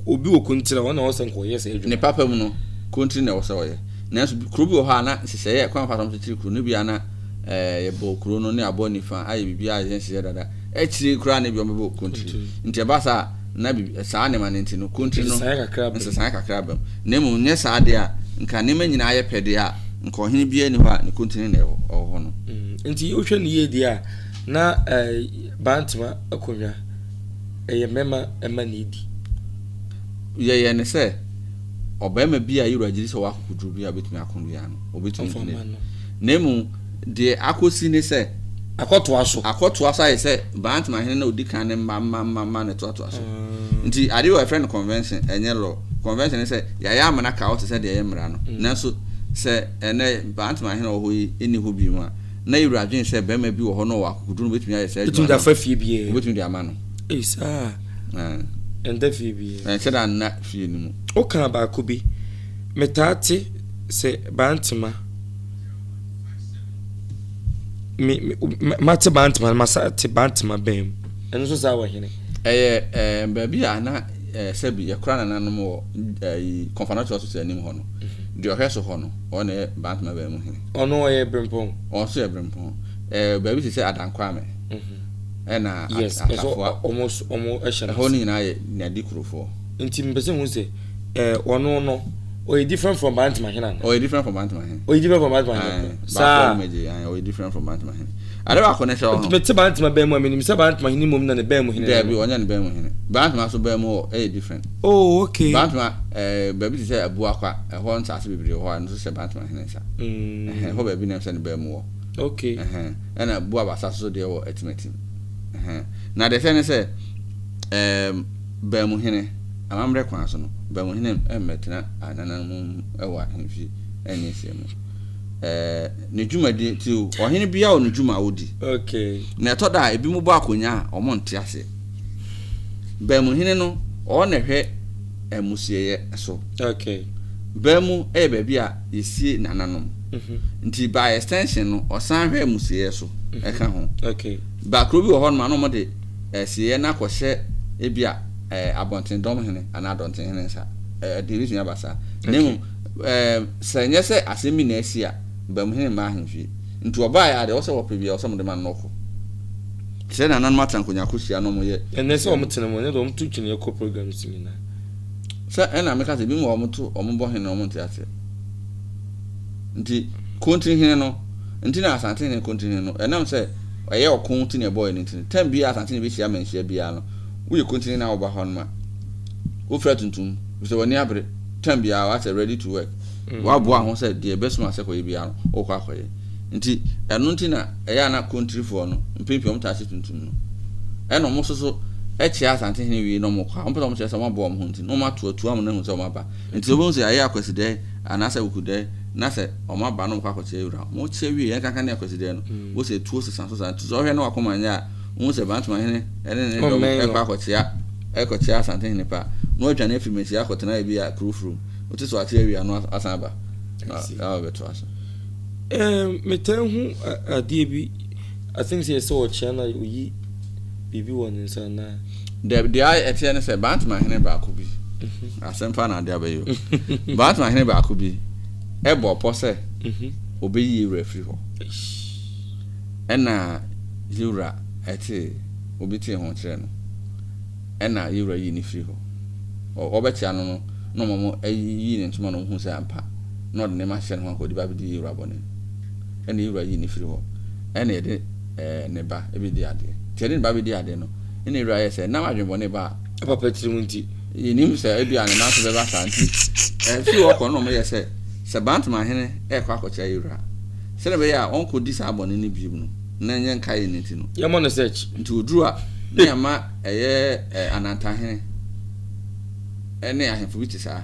obi wɔ kontiri a ɔno na ɔwɔ sɛ nka ɔyɛ saa adwuma. Ne papa mu no, kontiri na ɛwɔ sɛ ɔyɛ. Nanso kuro bi wɔ hɔ a na nhyehyɛeɛ kwan fa so kyekyere kuro no bi a na eh, yɛbɔ kuro no ne abɔ nifa ayɛ biribi a yɛ nhyehyɛ dada. Akyire koraa na ebi wɔbɛbɔ kontiri. Nti ɛba saa a, na biribi, saa nneɛma no nti no, kontiri no, Nsesaeɛ kakra aba mu. Na mmom nyɛ saa deɛ a, nka nneɛma nyinaa yɛ pɛ deɛ a, nka ɔhene biara nni hɔ a ne kontiri na ɛwɔ hɔ no. Nti wohwɛ no yie deɛ a, na Bantama akonnwa, ɛyɛ mmarima mma na ɛdi. Yɛyɛ no sɛ, ɔbarima bi a yɛwura gye di sɛ ɔwɔ akokoduru bi a ɔbɛtumi ako biara no, ɔbɛtumi Ɔmfa mma no. Na mmom deɛ akɔsi ne sɛ. Akɔtoa so. Akɔtoa so ayɛ sɛ Bantama hene na ɔdi kan ne mma mma mma mma na ɛtoatoa so. Nti adeɛ wɔ yɛfrɛ no convention, ɛnyɛ law. Convention ne sɛ yɛayɛ amena ka hɔ te sɛ deɛ ɛyɛ mmara no. Nanso sɛ ɛnnɛ Bantama hene a ɔwɔ hɔ yi nni hɔ bio a, na yɛwura adwene sɛ barima bi wɔ hɔ na ɔwɔ akokoduru na ɔbɛtumi ayɛ saa adwuma no. Bɛtumi de afa fie biara. Ɔbɛtumi de ama no. Ei saa. Ɛnda fie biara. Ɛnhyɛ da nna fie no mu. Wokaa baako bi, metaa te sɛ Bantama. Me, me, mate Bantama no, masa te Bantama bɛn mu. Ɛno nso saa wɔ hene? Ɛyɛ ɛɛ baabi a na ɛɛ sɛbi yɛkora nananom wɔ ɛyi Kɔnfanɔkye Hospital anim hɔ no. Mhm. Deɛ ɔhwɛ so hɔ no, ɔno na ɛyɛ Bantama bɛn mu hene. Ɔno ɔyɛ Brempɔn. Ɔno nso yɛ Brempɔn. Ɛɛ baabi te sɛ Adankwame. Mhm. Ɛna yes, Atafoa. Ɔmo ɔmo ɛhyɛ no. Ɛhɔ no nyinaa yɛ Nyadi kurofoɔ. Nti mpɛ sɛ hu sɛ ɛɛ ɔno no. Ɔyɛ different from Bantama hene ana? Ɔyɛ different from Bantama hene. Ɔyɛ different from Bantama hene. Saa. Baako ɔmo gye, ɔyɛ different from Bantama hene. Ade baako ne sɛ ɔho. Mete Bantama bɛn mu a menim sɛ Bantama hene mmom na ne bɛn mu hene. Daabi, ɔnyɛ ne bɛn mu hene. Bantama so bɛn mu wɔ ɛyɛ different. Oh, okay. Bantama ɛɛ baabi te sɛ Abuakwa, ɛhɔ nsaase bebree wɔ hɔ a ɛno nso hyɛ Bantama hene nsa. Mm. Ɛhɔ baabi na sɛ ne bɛn mu wɔ. Okay. Ɛhɛn, ɛna Buabasa so deɛ wɔ Atimatim. Ɛhɛn, na deɛ sɛ ne sɛ ɛɛm. Baamuhene, amammerɛ kwan so no, Baamuhene mmɛtena anananom mu wɔ ahemfie nyɛ nhyiamu. Ɛɛ, ne dwumadi nti o, ɔhene biara wɔ ne dwuma a ɔdi. Okay. Na ɛtɔ da a, ebinom bɔ akonnwa a, wɔnte aseɛ. Baamuhene no, ɔno na ɛhwɛ amusieeɛ so. Okay. Baamu yɛ baabi a yɛsie nananom. Mhm. Nti by extension no, ɔsan hwɛ amusieeɛ so ɛka ho. Okay. Ba kuro bi wɔ hɔnom a na wɔde asieeɛ no akɔhyɛ ebia abɔntendɔm hene anaa dɔntenhene nsa. Ɛde ebetumi aba saa. Na mmom sɛ ɛnyɛ sɛ asɛm bi na asi a, Bamuhene mma ahemfie. Nti ɔbaeɛ a, deɛ ɛwɔ sɛ wɔpɛ biara, ɛwɔ sɛ wɔde ma no na ɔkɔ. Te sɛ nananom atena nkonnwa akɔhyia na wɔyɛ. Ɛnnɛ sɛ wɔtena mu, ɛnyɛ deɛ wɔto twene kɔ programs nyinaa. Sɛ ɛna meka sɛ ebinom wɔ hɔ wɔto wɔbɔ hene na wɔnte aseɛ. Nti Kontiri hene no nti na Asante hene Kontiri hene no ɛnam sɛ ɛyɛ ɔko nti na ɛbɔeɛ no nti no, tɛm biara Asante hene bɛhyia amanhyia biara no, woyɛ Kontiri hene na woba hɔ nom a, wofira tuntum, ɛfiri sɛ w'ani abere, tɛm biara woasɛ ready to work, woaboa ho sɛ deɛ ɛbɛsoma sɛ kɔyɛ biara no, wokɔ akɔyɛ. Nti ɛno nti na ɛyɛ a na Kontirifoɔ no, mpɛn pii wɔtaa hyɛ tuntum no. Ɛna wɔn nso so kyea Asante hene wie na wɔkɔ a, wɔmpɛ sɛ wɔkyerɛ sɛ wɔaboa wɔn ho nti, na wɔato atuo ama no ahu sɛ wɔaba. Nti wobɛhu sɛ ayɛ Akwasidɛɛ anaasɛ Awukudɛɛ. Na sɛ wɔn aba na wɔkɔ akɔkyea yɛn wura a, wɔkyea wie, yɛn kankan ne akwasideɛ no, mm. wosɛ tuo sesa so saa. Nti sɛ ɔhwɛ na wakoma nyɛ a, wohu sɛ Bantama hene ne ne dɔm ɛkɔ akɔkyea ɛkɔkyea Asante hene pa na wadwane afiri Manhyia akɔtena ebi a kuro furom. Wote sɛ wakyea wie a na wasan aba na wabɛtoa so. Metaa hu adeɛ bi, I think sɛ yɛsɛ ɔkyea na oyi biribi wɔ ne nsa anaa? Dabi, deɛ ɛteɛ ne sɛ Bantama hene baako bi, mhm. asɛm pa na ade abɛyɛ o. Bantama hene baako bi ɛbɔ pɔ sɛ mhm. ɔbɛyi yewura afiri hɔ. Ɛna yewura ɛte obi tee ho kyerɛ no. Ɛna yewura yi ne firi hɔ. Ɔbɛkyea no no na ɔmo ayi ne ntoma na ɔmo hu sɛ ampa na ɔde nneɛma ahyehyɛ ne ho akɔ ɔde ba abɛdi yewura bɔne. Ɛna yewura yi ne firi hɔ. Ɛna yɛde ɛɛ ne ba bɛdi adeɛ. Nti yɛde ne ba bɛdi adeɛ no, ɛna Awura yɛ sɛ, nam adwenbɔne ba a. Papa tirim nti. Yɛnim sɛ ebi a ne nan so bɛba saa nti, ɛfiri hɔ kɔ no na wɔyɛ sɛ, sɛ Bantama hene ɛrekɔ akɔkyɛ Awura, sɛdeɛ ɛbɛyɛ a ɔnkɔdi saa bɔne no bio no, na ɛnyɛ nkaeɛ no nti no. Yɛmmɔ no search. Nti ɔduru a, na yɛama ɛyɛ Anantahene ne ahemfo bi te saa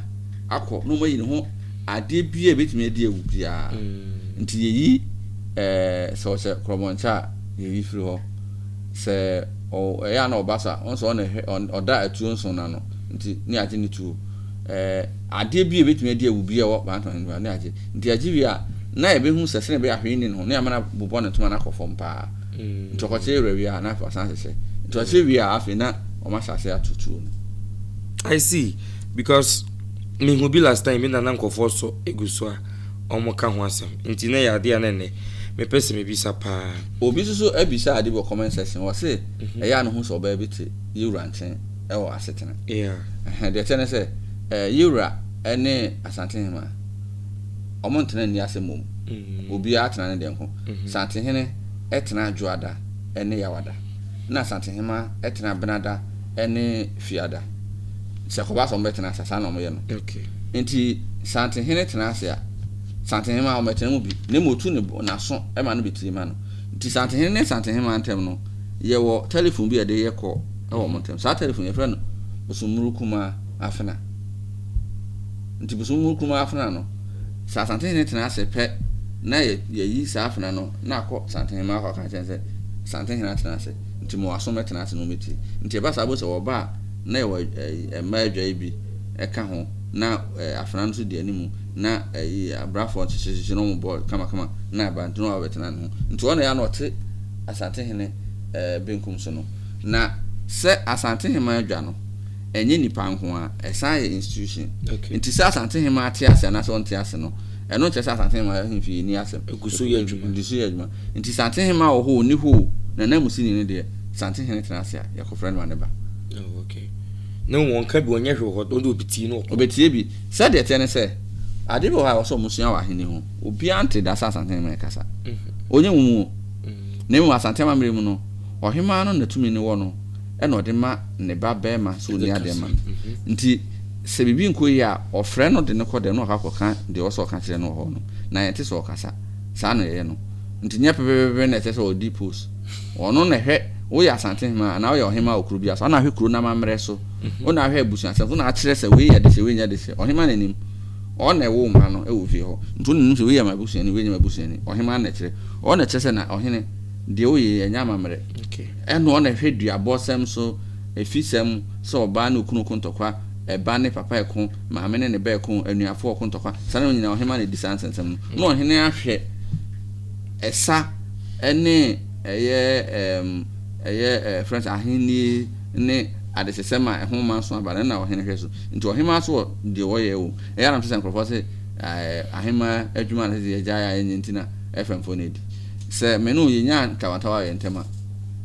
akɔ na wɔayi ne ho adeɛ biara a ɛbɛtumi adi awu biara. Nti yɛyi ɛɛ sɛ ɔhyɛ korɔbɔnkyɛ a, yɛyi firi hɔ. Sɛ ɔ ɛyɛ a na ɔba so a, ɔno sɛ ɔna ɛhwɛ ɔda atuo nson no ano nti ne yɛagye ne tuo. Ɛɛ adeɛ bi a ɛbɛtumi adi awu bi a ɛwɔ Bantama no mu ne yɛagye. Nti yɛagye wie a, na yɛbɛhu sɛ sɛdeɛ ɛbɛyɛ a hwee nni ne ho na yɛama no abobɔ ne ntoma no akɔ fam paa. Nti ɔkɔkyere werɛ wie a, na afei wasan ahyehyɛ. Nti ɔkyere wie a, afei na wɔahyɛ aseɛ ato tuo no. I see because mehu bi last time bi na na nkurɔfoɔ sɔ egu so a wɔka ho asɛm nti na ɛyɛ adeɛ a na ɛnɛ mepɛ sɛ mebisa paa. Obi nso so abisa ade bi wɔ comment section ɔse ɛyɛ a na ohu sɛ ɔbaa bi te yewura nkyɛn ɛwɔ asetena. Yeah. Ɛhɛn deɛ ɛkyɛ ne sɛ ɛɛ yewura ɛne Asantehema ɔmo ntena nni asɛm mmom. Obiara tena ne deɛ nko. Santehene ɛtena Dwoada ɛne Yawada ɛna Asantehema ɛtena Benada ɛne Fiada. Sɛ kɔba sɛ wɔbɛtena ase a, saa na wɔyɛ no. Nti Santehene tena ase a, Santehema wɔbɛtena mu bi, na mmom otu ne n'aso ma no bɛtie ma no. Nti Santehene ne Santehema ntam no, yɛwɔ telefon bi a yɛde yɛ kɔ wɔ wɔn ntam. Saa telefon yɛfrɛ no Bosommuru Kumaa Afena. Nti Bosommuru Kumaa Afena no, sɛ Asantehene tena ase pɛ na yɛyi saa afena no na akɔ Santehema akɔ aka kyerɛ sɛ Santehene atena ase, nti ma w'aso mmɛtena ase na wɔmmɛtie. Nti ɛba saa bɔ sɛ wɔba a, na yɛwɔ mmaa adwae bi ka ho, na afenaa no nso di anim, na abrafoɔ nso hyehyɛ na wɔbɔ kamakama na aba nti na wabɛtena ne ho. Nti ɔno na ɛyɛ a na ɔte Asantehene benkum so no. Na sɛ Asantehema adwa no, ɛnyɛ nipa nko ara, ɛsan yɛ institution. Nti sɛ Asantehema te ase anaasɛ ɔnte ase no, ɛno nkyerɛ sɛ Asantehema ahemfie nni asɛm. Ɛgu so yɛ adwuma. Ɛgu so yɛ adwuma. Nti Santehema wɔ hɔ o, ɔnni hɔ o, n'ananmusini no deɛ, Santehene tena ase a, yɛkɔfrɛ no ma ne ba. Oh, okay. Na wɔn ka bi wɔnyɛ hwee wɔ hɔ, wɔde obetie no. Obetie bi. Sɛdeɛ ɛteɛ ne sɛ, adeɛ bi wɔ hɔ a ɛwɔ sɛ wɔsua wɔ ahenni ho. Obiara nte da sɛ Asantehene rekasa. Ɔnyɛ mumu o. Na mmom Asante amammerɛ mu no, ɔhemmaa no na tumi no wɔ no, ɛna ɔde ma ne ba barima sɛ ɔnni adeɛ ma no. Nti sɛ biribi nkɔ yie a, ɔfrɛ no de no kɔ dɛm na wakɔ akɔka deɛ ɛwɔ sɛ ɔka kyerɛ no wɔ hɔ no. Na yɛnte sɛ ɔkasa. Saa na yɛyɛ no. Nti nyɛ pɛpɛpɛpɛ na ɛkyerɛ sɛ ɔdi post. Ɔno na ɛhwɛ, woyɛ Asantehemaa anaa woyɛ ɔhemaa wɔ kuro bi so, ɔna ahwɛ kuro no amammerɛ so, ɔna ahwɛ abusuasɛm so, ɔna akyerɛ sɛ wei yɛ dehyɛ, wei nyɛ dehyɛ. Ɔhemaa na nim. Ɔno na ɛwoo mma no wɔ fie hɔ. Nti ɔna nim sɛ wei yɛ m'abusuani, wei nyɛ m'abusuani. Ɔhemaa na ɛkyerɛ. Ɔno na ɛkyerɛ sɛ na ɔhene, deɛ woyɛ yi ɛnyɛ amammerɛ. Ɛna ɔna ɛhwɛ duabɔsɛm so, efisɛm, sɛ ɔbaa ne okunu ko ntɔkwa, ɛba ne papa ɛko, maame ne ne ba ɛko, anuafoɔ ɔko ntɔkwa. Saa nneɛma nyinaa ɔhemaa na ɛdi saa nsɛnsɛm no. Na ɔhene ahwɛ ɛsa ne ɛyɛ ɛɛm ɛyɛ ɛɛ frɛ sɛ ahenni ne adesesɛm a ɛho ma nso aba no na ɔhene hwɛ so. Nti ɔhemaa so wɔ deɛ ɔyɛ o. Ɛyɛ anam sɛ nkurɔfoɔ se ɛɛ ahemaa adwuma na sɛ yɛgyae a ɛnyɛ nti na ɛfɛmfoɔ no adi. Sɛ me ne wo yɛnya ntawantawa wɔ yɛn ntam a,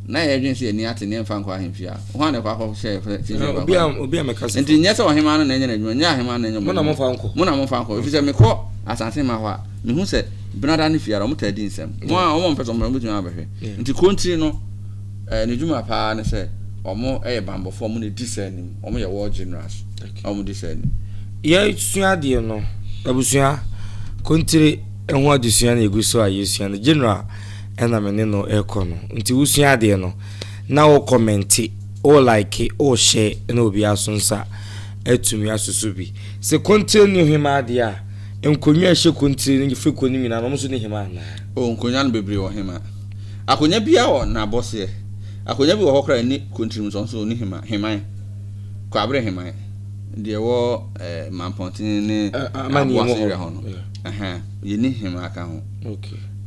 na yɛdwene sɛ yɛn ani ate ne yɛmfa nkɔ ahemfie a, hwan na ɛkɔ akɔhyɛ yɛ sɛ yɛmfa nkɔ? Obi a obi a mɛka sɛ. Nti nyɛ sɛ ɔhemaa no na ɛnyɛ n'adwuma, nyɛ ahemaa no na ɛnyɛ mo na momfa nkɔ. Mo na momfa nkɔ. Ɛfiri sɛ mekɔ Asante mma hɔ a, mehu sɛ Benada ne Fiara, wɔtaa di nsɛm. Wɔn a wɔn mpɛ sɛ wɔbɛhwɛ, wɔbɛtumi abɛhwɛ. Nti Kontiri no, eh, ne dwuma paa ne sɛ wɔn yɛ banbɔfoɔ, wɔn na ɛdi saa anim. Wɔn yɛ war generals, wɔn di saa anim. Yɛsua adeɛ no, abusua, Kontiri ho adesua na ɛgu so a yɛsua no. General ɛna me ne no ɛkɔ no. Nti wosua adeɛ no, na wo kɔmɛnte, wo like, wo share na obiara so nsa atumi asusu bi. Sɛ Kontiri ne Ohemaa deɛ a, Nkonnwa a ɛhyɛ kontire ne fekuo no nyinaa no, wɔn nso nni hema anaa? O, nkonnwa no bebree wɔ hema. Akonnwa biara wɔ n'abɔseɛ. Akonnwa bi wɔ hɔ koraa a ɛnni kontire mu nso, ɔno nso ɔnni hema. Heman, Kwaabere Heman, deɛ ɛwɔ eh, Mampɔntene ne Aboase area hɔ no, ɛhɛn, yɛnni hema ka ho.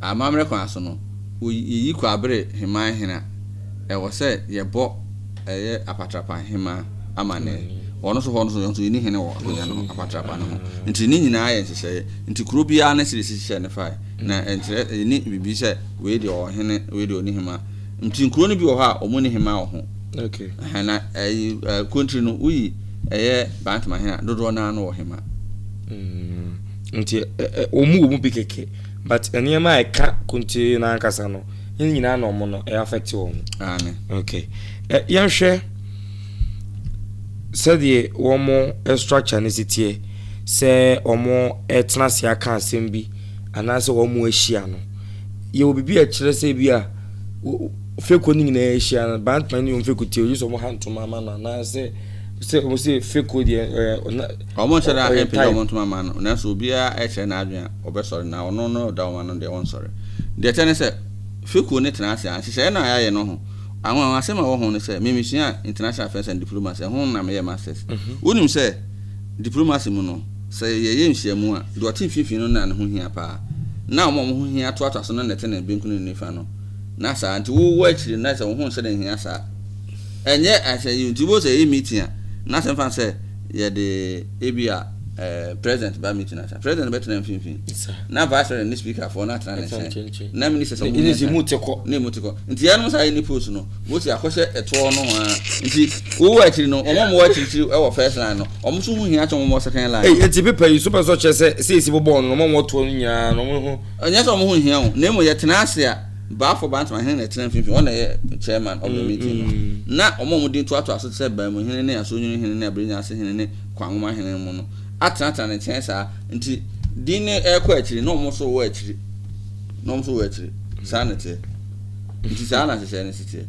Amammerɛ kwan so no, yɛyi Kwaabere Heman hene a, ɛwɔ sɛ yɛbɔ ɛyɛ Apatrapa Heman amanneɛ. Ɔno nso hɔ no nso, yɛn nso yɛnni hene wɔ akonnwa no ho, Apatrapa no ho. Nti ne nyinaa yɛ nhyehyɛeɛ. Nti kuro biara ne sɛdeɛ ɛsi hyehyɛ ne fae. Na ɛnkyerɛ, yɛnni biribi sɛ wei deɛ ɔwɔ hene, wei deɛ ɔnni hema. Nti nkuro no bi wɔ hɔ a wɔnni hema wɔ ho. Okay. Ɛhɛn, na ɛyi, ɛ, kontiri no, woyi ɛyɛ Bantama hene a, dodoɔ no ara no wɔ hema. Mm, nti ɛ, ɛ, wɔn wɔ mu bi kɛkɛ, but nneɛma a ɛka kontiri no ankasa no, ne nyinaa na wɔn no, ɛyɛ affect wɔn. Aane. Okay. Ɛ, yɛnhwɛ sɛdeɛ wɔn structure no si teɛ, sɛ wɔn ɛtena ase aka asɛm bi, anaasɛ wɔn ahyia no. Yɛwɔ biribi a ɛkyerɛ sɛ bi a fekuo no nyinaa ahyia no, Bantama ne wɔn fekuo tie, ogye sɛ wɔn ha ntoma ama no anaasɛ sɛ wɔn sɛ fekuo deɛ ɛɛ ɔna. Wɔn nhyɛ da mpagya wɔn ntoma ma no, nanso obiara ɛkyerɛ n'adwene a ɔbɛsɔre na ɔno no ɔda wɔn ano deɛ wɔnsɔre. Deɛ ɛkyɛ ne sɛ fekuo no tena ase a nhyehyɛeɛ no a yɛayɛ no ho anwanwasɛm a ɛwɔ ho ne sɛ me mesua international affairs and diplomacy ɛho na meyɛ masters. Wonim sɛ diplomacy mu no Sɛ yɛyɛ nhyiamu a, deɛ ɔte mfimfini no na ne ho hia paa, na wɔn a wɔn ho hia toatoa so no na ɛte ne benkum ne ne nifa no. Na saa nti wowɔ akyiri no, na sɛ wo ho nhyɛ da nhia saa. Ɛnyɛ asɛ yi nti wobɛhu sɛ yɛyɛ meeting a, na sɛ mfa no sɛ yɛde ebi a eh, president ba meeting ase a, president bɛtena mfimfini, na vice president ne speaker foɔ no atena ne nkyɛn, na ministers a wɔn ho hia tena ne mu te kɔ. Nti yɛnom saa yɛni post no, mose akɔhyɛ ɛtoɔ no ho ara. Nti wowɔ akyiri no, wɔn a wɔwɔ akyirikyiri wɔ first line no, Wɔn nso ho hia kyɛn wɔn wɔ second line. Ei, enti paper yi so pɛ sɛ ɔkyerɛ sɛ sɛ esi bobɔɔ no, wɔn a wɔtoɔ no nyinaa no, wɔn ho. Ɛnyɛ sɛ wɔn ho nhia o, na mmom yɛtena ase a, Bafo Bantama hene na ɛtena mfimfini, ɔno na ɛyɛ chairman of the meeting no. Na wɔn a wɔn din toatoa so te sɛ Baamuhene ne Asonwini hene ne Abirenyase hene ne Kwanwoma hene mu no atenatena ne nkyɛn saa. Nti din no rekɔ akyiri na wɔn nso wɔ akyiri, na wɔn nso wɔ akyiri. Saa na ɛteɛ. Nti saa na nhyehyɛe no si teɛ.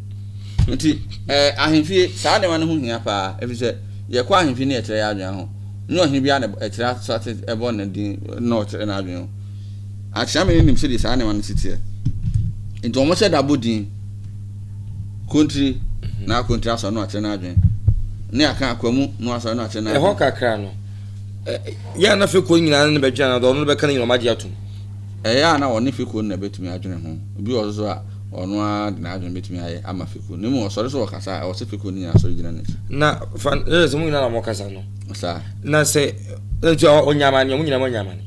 Nti eh, ahemfie, saa nneɛma no ho hia paa, efisɛ Yɛkɔ ahemfie na yɛkyerɛ yɛn adwene ho. Nyɛ ɔhene biara na ɛkyerɛ asase bɔ ne din na ɔkyerɛ n'adwene ho. Akyeame no nim sɛdeɛ saa nneɛma no si teɛ. Nti wɔn hyɛ da bɔ din kontiri na akontiri asɔre na wakyerɛ n'adwene. Ne aka akwamu na wasɔre na wakyerɛ n'adwene. Ɛhɔ kakra no, yɛ a na fekuo nyinaa ne no bɛdwene anaa deɛ ɔno no bɛka no nyinaa wɔagye atom? Ɛyɛ a na ɔne fekuo no na ɛbɛtumi adwene ho. Obi wɔ hɔ nso a, Ɔno ara de n'adwene bɛtumi ayɛ ama fekuo no. Na mmom ɔsɔre sɛ ɔkasa a, ɛwɔ sɛ fekuo no nyinaa sɔre gyina n'akyi. Na fa ɛyɛ sɛ mo nyinaa na mokasa no. Saa. Na sɛ nti ɔnya amane, mo nyinaa moanya amane.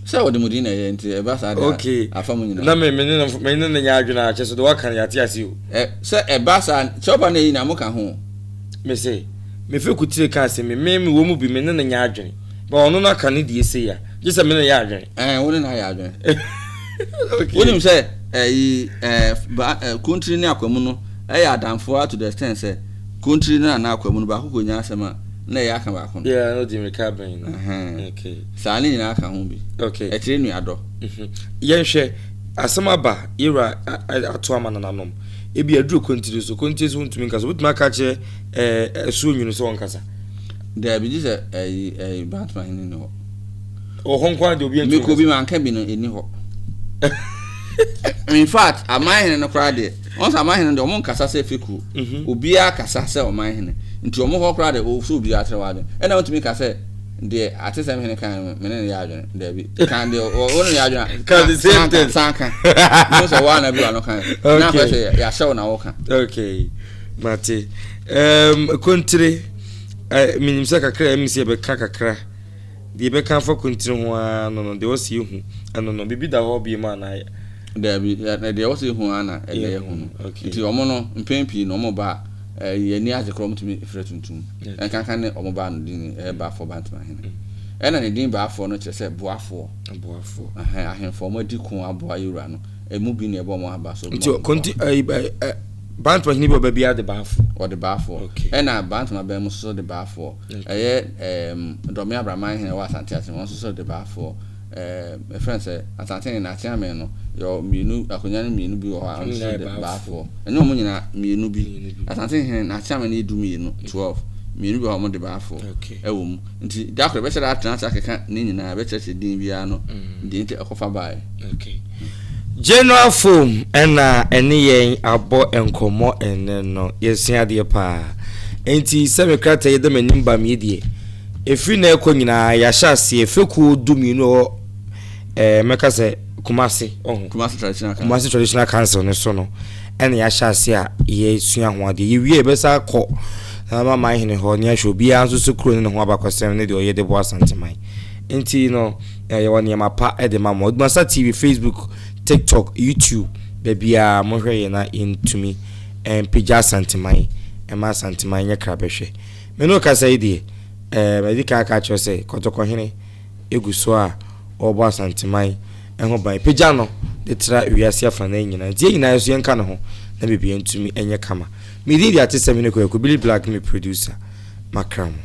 Sɛ ɔde mo din na ɛyɛ nti ɛba saa deɛ okay. afa mo nyinaa. Na me me ne no me ne no nyɛ adwene a kyɛ sɛ deɛ waka no yɛate ase o. Ɛ sɛ ɛba saa kyɛ ɔba na ɛyi na moka ho. Me se me feku tire ka asɛm bi me me wɔ mu bi me ne no nyɛ adwene but ɔno no aka ne deɛ sei a gye sɛ me ne no yɛ adwene. Ɛɛ wo ne no ayɛ adwene. Okay. Wonim sɛ ɛyi ɛɛ ba ɛɛ kontiri ne akwamu no ɛyɛ adamfo ara to the extent sɛ kontiri no anaa akwamu no baako kɔ nya asɛm a na ɛyɛ aka baako no. Yeah, no di mirika bɛn no. Okay. Saa ne nyinaa ka ho bi. Okay. Ɛkyerɛ nuadɔ. Mhm. Yɛnhwɛ asɛm aba yɛwura ato ama nananom. Ebi aduru kontiri so, kontiri so ntumi nkasa. Wobɛtumi aka akyerɛ ɛɛ ɛsuo nwunu sɛ ɔnkasa. Daabi gye sɛ ɛyi ɛyi Bantama hene ni hɔ. Wɔ hɔ nko ara deɛ obiara ntumi Mekɔ bi manka bi no ɛni hɔ. In fact, aman hene no koraa deɛ, wɔn sɛ aman hene no deɛ wɔn nkasa sɛ fekuo. Mhm. Obiara kasa sɛ ɔman hene. Nti wɔn hɔ koraa deɛ sɛ obiara kyerɛ w'adwene. Ɛna wontumi ka sɛ deɛ atesɛm hene kan no me ne no yɛ adwene. Daabi. Kan deɛ wo ne no yɛ adwene a. Ka the same thing. San ka. Mo sɛ wɔn na bi wa no kan. Na akɔyɛ sɛ yɛahyɛ wo na woka. Okay. Mate. Um, kontire, uh, menim sɛ kakra ɛmi sɛ yɛbɛka kakra. Deɛ yɛbɛka afa kontire ho ara no no, deɛ ɛwɔ sɛ yɛhu ɛno no, biribi da hɔ bio anaa? Daabi, deɛ ɛwɔ sɛ yɛhu ara na ɛnɛ yɛhu no. Nti wɔn no, mpɛn pii no, wɔn ba a, yɛn ani agye koraa wɔtumi frɛ tuntum. Ɛnkanka ne wɔn ba no din ɛyɛ Baafoɔ Bantamahene. Ɛna ne din Baafoɔ no kyerɛ sɛ boafoɔ. Boafoɔ. Ahemfo a wɔadi ko aboa yɛn wura no, ɛmu bi na ɛbɔ wɔn aba so. Nti konti ɛyi ɛ Bantamahene bi ɔba biara de Baafoɔ. Ɔde Baafoɔ. Ɛna Bantama bɛn mu nso de Baafoɔ. Ɛyɛ ɛɛm Dɔme Abraman hene wɔ Asante Akyem, ɔno nso so de baafoɔ. Ɛɛm yɛfrɛ no sɛ Asante hene Akyeame no, yɛwɔ mmienu, akonnwa no mmienu bi wɔ hɔ a ɔno nso so de baafoɔ. Ɛnyɛ wɔn nyinaa, mmienu bi. Asante hene n'Akyeame no yɛ du mmienu, 12. Mmienu bi wɔ hɔ a wɔde baafo ɛwɔ mu. Nti da koro yɛbɛhyɛ da atena ase akeka ne nyinaa, yɛbɛkyerɛkyerɛ din biara no deɛ nti ɛkɔfa baeɛ. Okay. General Foam ɛna ɛne yɛn abɔ nkɔmmɔ ɛnɛ no, yɛsua adeɛ paa. Nti sɛ me krataa yi da m'anim ba me deɛ, ɛfiri na ɛkɔ nyinaa yɛahyɛ aseɛ fekuo 12 ɛwɔ ɛɛ mɛka sɛ Kumasi ɔho. Kumasi Traditional Council. Kumasi Traditional Council no so no ɛna yɛahyɛ ase a yɛsua ho adeɛ. Yɛwie yɛbɛsa akɔ na man hene hɔ ne ahwɛ obiara nso so kuro ne ne ho abakɔsɛm ne deɛ ɔyɛ de boa Asanteman. Nti no yɛwɔ nneɛma pa de ma mo. Adumasa TV, Facebook, TikTok, YouTube, baabiara mohwɛ yɛn na yɛntumi mpagya Asanteman ɛma Asanteman nyɛ krabɛhwɛ. Me ne kasa yi deɛ madi kan aka akyerɛ sɛ Kɔtɔkɔhene egu so a ɔrebɔ Asanteman ho ban. Pagya no de tra wiase afanan nyinaa. Nti yɛn nyinaa nso yɛnka ne ho na biribiara ntumi nyɛ kama. Me din de Atesɛm Hene Kwaku, Billy Black me producer. Makra mo.